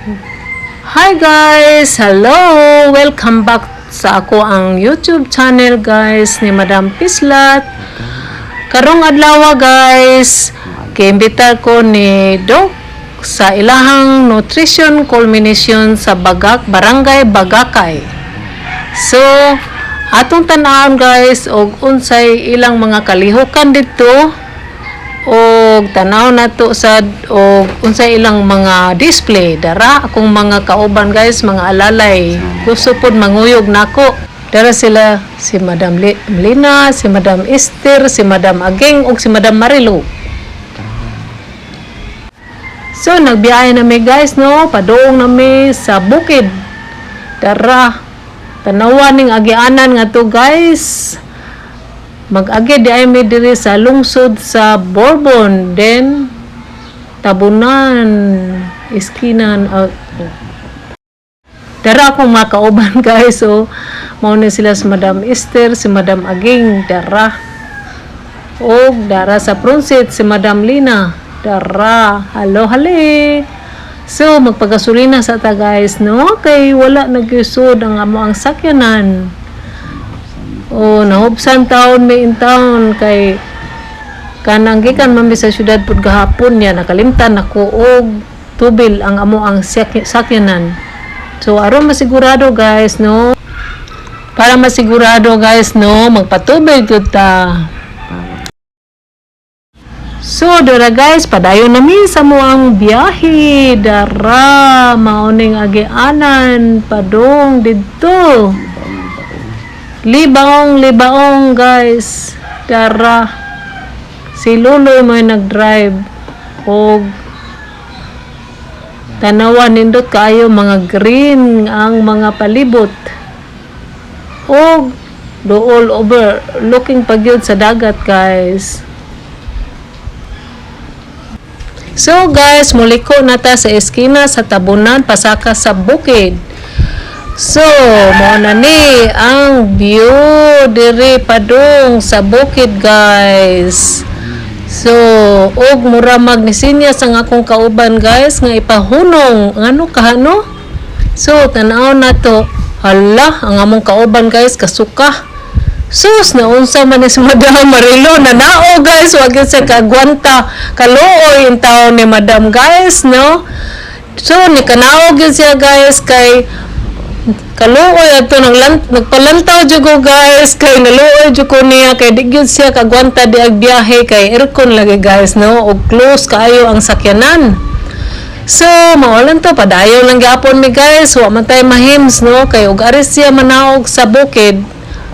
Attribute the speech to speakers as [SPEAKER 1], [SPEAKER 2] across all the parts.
[SPEAKER 1] Hi guys! Hello! Welcome back sa ako ang YouTube channel, guys, ni Madam Pislat. Karong adlaw, guys, kiimbitar ko ni Doc sa ilahang nutrition culmination sa Bagak, Barangay Bagakay. So, atong tan-awon, guys, og unsay ilang mga kalihukan dito og tanaw nato sad og unsay ilang mga display. Dara akong mga kauban, guys, mga alalay, gusto pod manguyog nako. Dara sila, si Madam Lina, si Madam Esther, si Madam Ageng ug si Madam Marilo. So nagbiyahe na mi, guys, no, padung na mi sa bukid. Dara, tanawa ning agianan nga to, guys. Mag-agi di ay mi diri sa lungsod sa Borbon, then Tabunan, Iskinan. Dara akong mga kauban, guys. So mao ni sila, si Madam Esther, si Madam Aging, dara. Og dara sa front seat si Madam Lina, dara. Hello, hali. So magpagasolina sa ta, guys, no, kay wala nagyusod ang amo ang sakyanan. Oh, nahubsan taon may in town kay kanang gikan man mi sa syudad pud gahapon niya, nakalimtan nako og tubil ang amo ang sakyanan. So aron masigurado, guys, no? Para masigurado, guys, no, magpatubig gyud ta. So, dara guys, padayon nami sa mo ang biyahe. Dara, mauning agianan, padong didto. Libaong, libaong, guys. Dara. Si Luloy mo nag-drive. Og tanawa, nindot kaayo, mga green ang mga palibot. Og dool over looking pa gyud sa dagat, guys. So guys, muliko na ta sa eskina sa Tabunan pasaka sa bukid. So, mao na ni ang view diri padung sa bukid, guys. So, og mura magnisinyas ang akong kauban, guys, nga ipahunong. Ngano kahano? So, tanaw na to. Hala, ang among kauban, guys, kasuka. Sus, naunsa man ni si Madam Marilo, nanao, guys, wag yun sa kagwanta. Kaluoy in taon ni Madam, guys, no? So, ni kanaog yun siya, guys, kay kaluoy ato nagpalantaw jud ko, guys, kay naluoy jud ko niya kay di gyud siya kagwanta di ag biyahe kay aircon lagi, guys, no, ug close kaayo ang sakyanan. So mao lang to, padayon lang gyapon mi, guys, wa man tay mahims, no, kay ug aris siya manaog sa bukid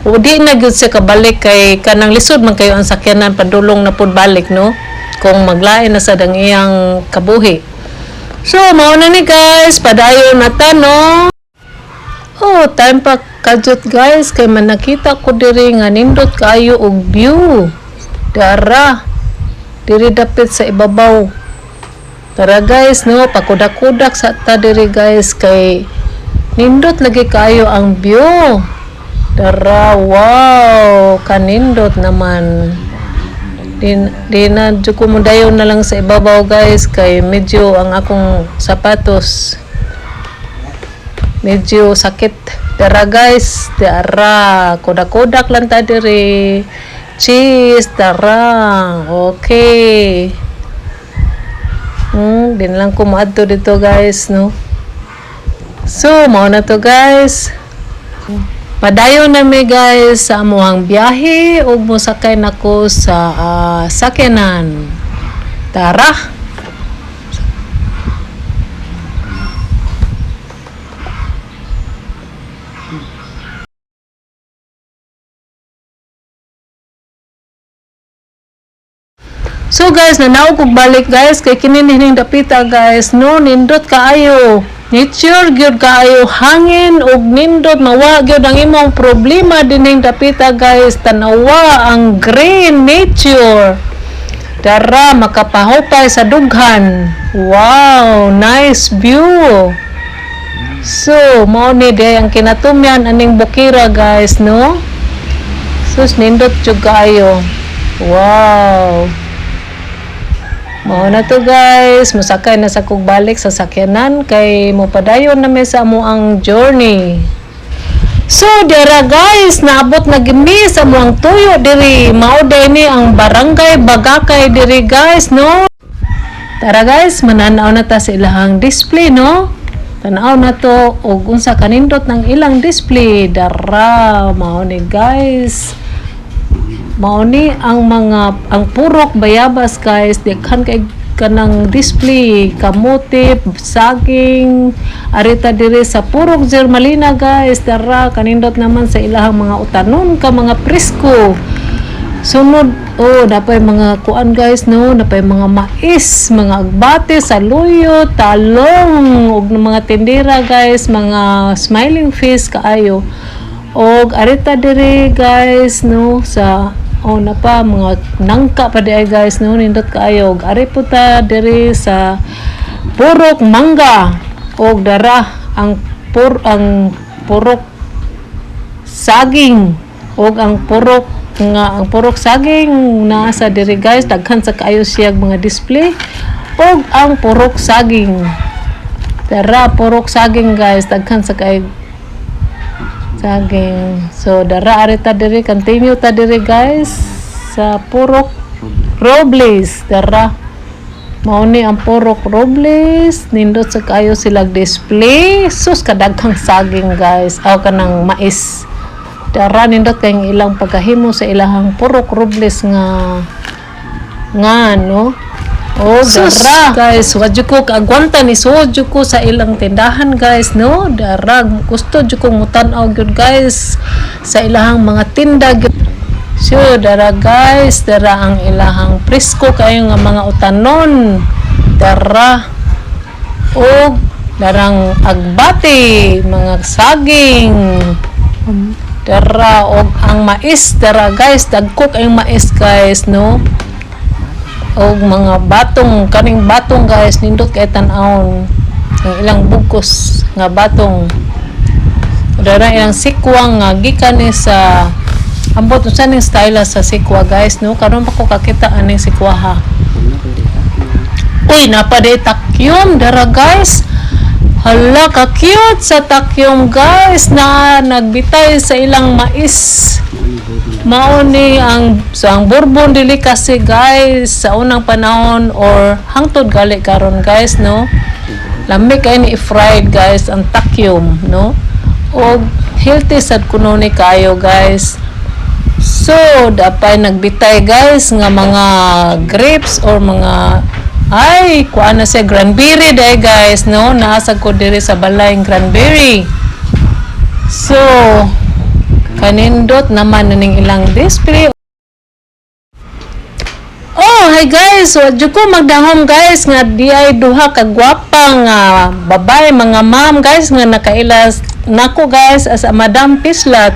[SPEAKER 1] o di na gyud siya kabalik kay kanang lisod man kayo ang sakyanan padulong na pud balik, no, kung maglain na sad ang iyang kabuhi. So mao na ni, guys, padayon na ta, no. Oh, time pa kadyot, guys, kay man nakita ko diri nga nindot kaayo og view. Dara. Diri dapit sa ibabaw. Tara guys, no, pakudak-kudak sa ta diri, guys, kay nindot lagi kaayo ang view. Dara, wow, kanindot naman. Di na jud ko modayon na lang sa ibabaw, guys, kay medyo ang akong sapatos medyo sakit. Dara guys, dara, kudak-kudak lang ta diri. Cheese, dara. Okay. Din lang ko moadto dito, guys, no. So, mao na to, guys. Padayon na mi, guys, sa amuhang biyahe ug mosakay nako sa sakyanan. Tara! So guys, nanaog kog balik, guys, kay kini ning dapita, guys, no, nindot kaayo. Nature gyud kaayo, hangin ug nindot, mawa gyud ang imong problema dining dapita, guys. Tanawa ang green nature. Dara makapahupay sa dughan. Wow, nice view. So, mao ni day ang kinatumyan aning bukira, guys, no? Sus, nindot jud kaayo. Wow. Mao na to, guys, mosakay na sa kog balik sa sakyanan kay mopadayon na mi sa amoang journey. So dira guys, naabot na gimi sa amoang tuyo diri. Mao day ni ang Barangay Bagakay diri, guys, no. Tara guys, mananaw na ta sa ilahang display, no. Tanaw na to og unsa kanindot ng ilang display. Dara, mao ni, guys. Mao ni ang mga ang Purok Bayabas, guys, daghan kay kanang display, kamote, saging, arita diri sa Purok Germalina, guys. Dara, kanindot naman sa ilahang mga utanon ka mga presko. Sunod, oh, napay mga kuan, guys, no, napay mga mais, mga agbate, saluyo, talong, ug mga tindera, guys, mga smiling face kaayo. Og arita diri, guys, no, sa oh, napa mga nangka pa di ay, guys, no, nindot kaayo. Og ari po ta diri sa Purok Mangga og dara ang purok saging og ang purok nga ang purok saging naa sa diri, guys. Daghan sa kaayo siya mga display og ang purok saging. Dara, purok saging, guys, daghan sa kaayo saging. So dara, arita diri, continue ta diri, guys, sa Purok Robles. Dara, mao ni ang Purok Robles. Nindot sa kayo sila display. Sus, kadaghang saging, guys, aw kanang mais. Dara, nindot kay ilang pagkahimo sa ilahang Purok Robles nga nga no. Oh,
[SPEAKER 2] Sus!
[SPEAKER 1] Dara. Guys, wa jud ko kaagwanta ni sulod jud ko sa ilang tindahan, guys, no. Dara, gusto jud ko mutan-aw gyud, guys, sa ilahang mga tinda gyud. So, dara guys, dara ang ilahang presko kayo nga mga utanon. Dara og darang agbate, mga saging. Dara og ang mais dara, guys, dagko kayong mais, guys, no. Og mga batong, kaning batong, guys, nindot kay tan-awon ang ilang bugkos nga batong. Dara ilang sikwang nga gikan ni sa ambot unsa ning style sa sikwa, guys, no. Karon pa ko kakita aning sikwa ha. Uy, napaday takyom dara, guys. Hala, ka cute sa takyom, guys, na nagbitay sa ilang mais. Mao ni ang sa ang Bourbon delicacy, guys, sa unang panahon or hangtod gali karon, guys, no. Lami kay ni fried, guys, ang takyom, no. Og healthy sad kuno ni kayo, guys. So dapay nagbitay, guys, nga mga grapes or mga ay kuan na siya, cranberry day, guys, no. Naa ko diri sa balay ang cranberry. So kanindot naman ning ilang display. Oh, hi guys. Wa jud ko magdahom, guys, nga di ay duha ka gwapa nga babae, mga ma'am, guys, nga nakailas nako, guys, as a Madam Pislat.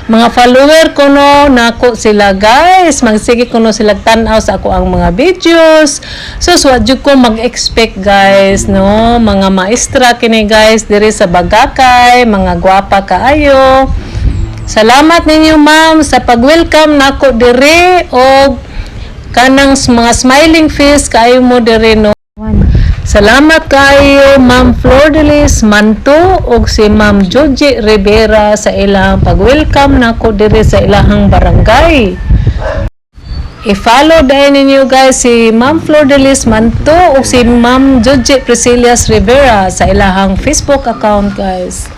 [SPEAKER 1] Mga follower ko no nako sila, guys. Magsige kuno sila tan-aw sa ako ang mga videos. So wa jud ko mag-expect, guys, no, mga maestra kini, guys, diri sa Bagakay, mga gwapa kaayo. Salamat ninyo, ma'am, sa pag-welcome nako diri og kanang mga smiling face kaayo mo diri, no. Salamat kayo, Ma'am Flordelis Manto ug si Ma'am Joji Rivera, sa ilang pag-welcome nako diri sa ilahang barangay. I-follow dayon ninyo, guys, si Ma'am Flordelis Manto ug si Ma'am Joji Priscillas Rivera sa ilahang Facebook account, guys.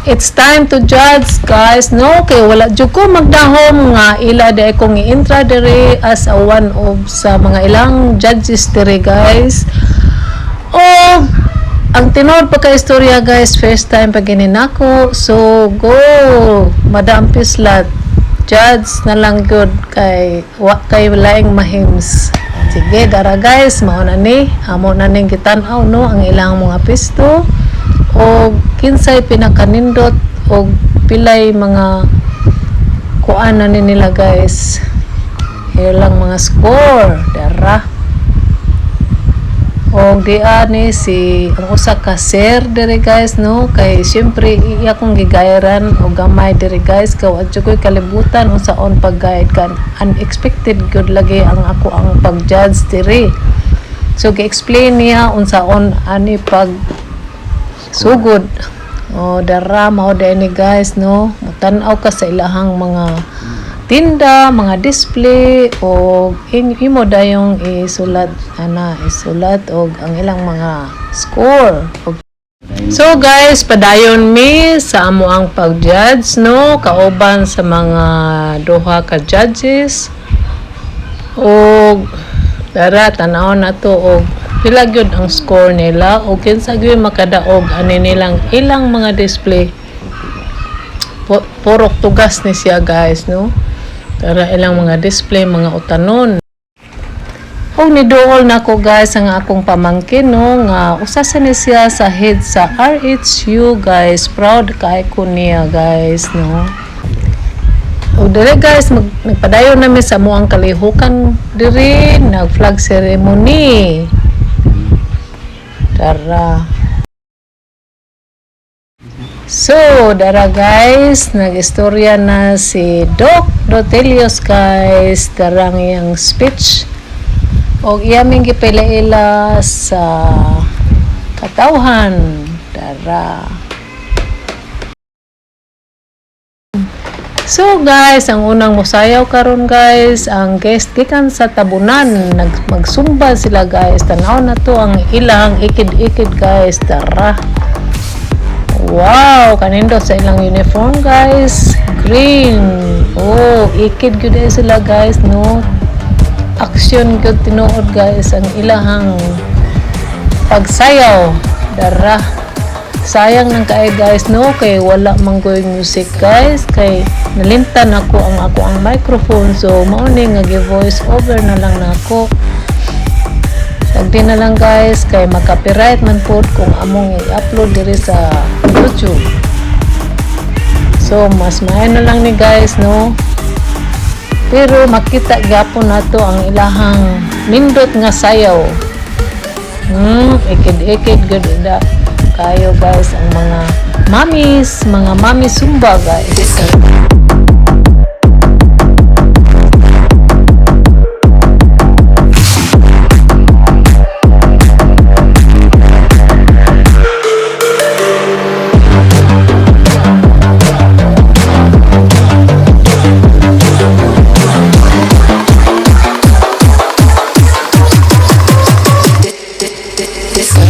[SPEAKER 1] It's time to judge, guys, no? Kay wala jud ko magdahom nga ila di kong i-intra diri as a one of sa mga ilang judges diri, guys. O ang tinuod pa ka istorya, guys, first time pa gini nako. So go, Madam Pislat. Judge na lang gyud kay wa kay laing mahims. Sige, dara guys, mao na ni. Amo na ning gitan-aw, no, ang ilang mga pisto o kinsay pinakanindot o pilay mga kuan na ni nila, guys, ilang mga score dara. Og diha ni si ang usa ka sir diri, guys, no, kay syempre iya kong gigayran og gamay diri, guys, kay wa jud ko'y kalibutan unsaon pag-guide kan unexpected gyud lagi ang ako ang pag-judge diri. So gi-explain niya unsaon ani pag sugod. Oh, dara mao diay ni, guys, no. Mutan-aw ka sa ilahang mga tinda, mga display o imo dayong isulat ana, isulat og ang ilang mga score. So guys, padayon mi sa amo ang pag-judge, no, kauban sa mga duha ka judges. Og dara, tan-aw nato og pila gyud ang score nila o kinsa gyud makadaog ani nilang ilang mga display. Purok tugas ni siya, guys, no. Tara, ilang mga display, mga utanon. Og niduol nako, guys, ang akong pamangkin, no, nga usa sa ni siya sa head sa RHU, guys. Proud kay ko niya, guys, no. Og dire, guys, nagpadayon nami sa amoang kalihukan diri, nag flag ceremony. Tara. So, dara guys, nag-istorya na si Doc Dotelios, guys, darang iyang speech. Og iya ming gipaila sa katawhan. Dara. So guys, ang unang musayaw karon, guys, ang guest gikan sa Tabunan, nag magsumba sila, guys. Tanaw na to ang ilang ikid-ikid, guys. Tara. Wow, kanindot sa ilang uniform, guys. Green. Oh, ikid gyud ay sila, guys, no. Action gyud tinuod, guys, ang ilahang pagsayaw. Dara. Sayang nang kay, guys, no, kay wala man koy music, guys, kay nalimtan ako ang ako ang microphone, so mao ni nga gi-voice over na lang nako. Tagdi na lang, guys, kay ma-copyright man pod kung among i-upload diri sa YouTube. So mas maayo na lang ni, guys, no, pero makita gyapon nato ang ilahang nindot nga sayaw. Ikid-ikid gud da kayo, guys, ang mga mommies, mga mommy Zumba, guys.
[SPEAKER 2] Disco. Disco.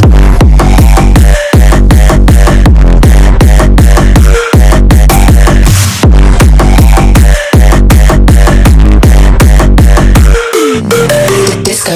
[SPEAKER 2] Disco.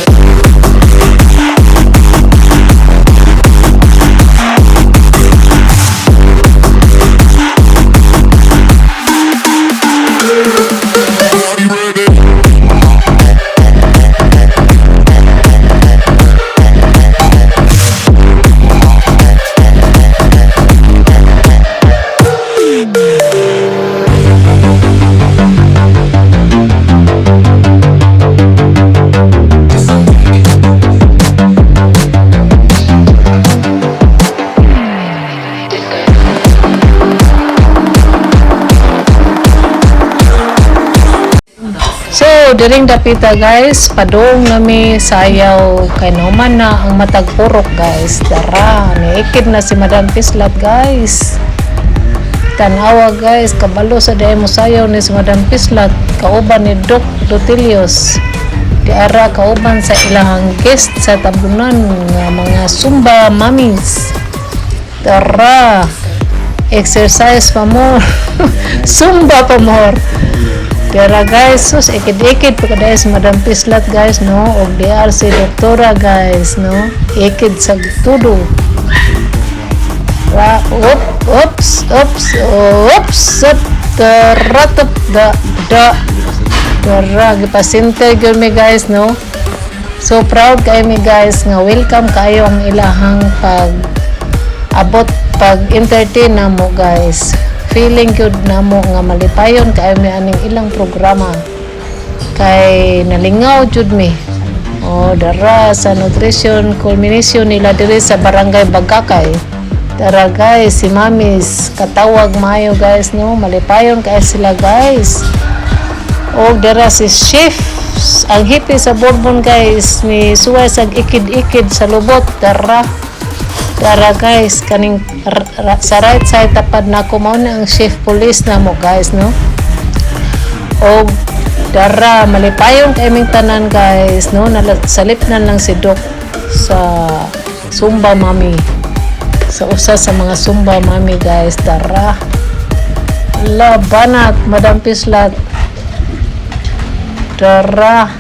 [SPEAKER 1] So, diring dapita, guys, padung nami sayaw kay nahuman na ang matag purok, guys. Tara, niikid na si Madam Pislat, guys. Tanawa, guys, kabalo sa diay mo sayaw ni si Madam Pislat kauban ni Doc Dutilios. Diara kauban sa ilahang guest sa Tabunan nga mga Zumba mommies. Tara, exercise pa more. Zumba pa more. Pero guys, sus, ikid-ikid pa kada si Madam Pislat, guys, no? Og DR si Doktora, guys, no? Ikid sa tudo. Ra, op, oops, oops, oops, up, taratap, da, da. Tara, gipasinte gyud mi, guys, no? So proud kayo mi, guys, nga welcome kayo ang ilahang pag abot, pag entertain namo, guys. Feeling gyud namo nga malipayon kayo mi aning ilang programa kay nalingaw jud mi. Oh, dara sa nutrition culmination nila diri sa Barangay Bagakay. Dara guys, si Mamis katawag maayo, guys, no, malipayon kay sila, guys. Og dara si Chef, ang hippie sa Bourbon, guys, ni suway sa ikid-ikid sa lubot dara. Dara guys, kaning sa right side tapad nako, mao na ang chief police namo, guys, no. Og dara malipayon kay ming tanan, guys, no. Salipnan lang si Doc sa Zumba Mami, sa usa sa mga Zumba Mami, guys. Dara labanat Madam Pislat dara.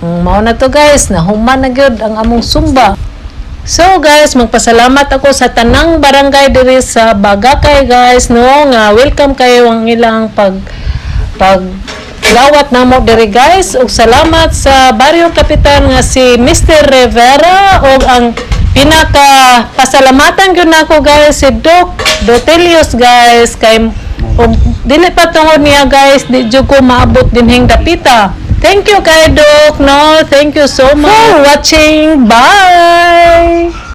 [SPEAKER 1] Mao na to, guys, nahuman na gyud ang among Zumba. So guys, magpasalamat ako sa tanang barangay diri sa Bagakay, guys, no, nga welcome kayo ang ilang pag gawat namo diri, guys. Ug salamat sa Barrio Kapitan nga si Mr. Rivera ug ang pinaka pasalamatan gyud nako, guys, si Doc Dotelius, guys, kay ug dili pa tungod niya, guys, di jud ko maabot dinhing dapita. Thank you kay Doc, no. Thank you so much for watching. Bye.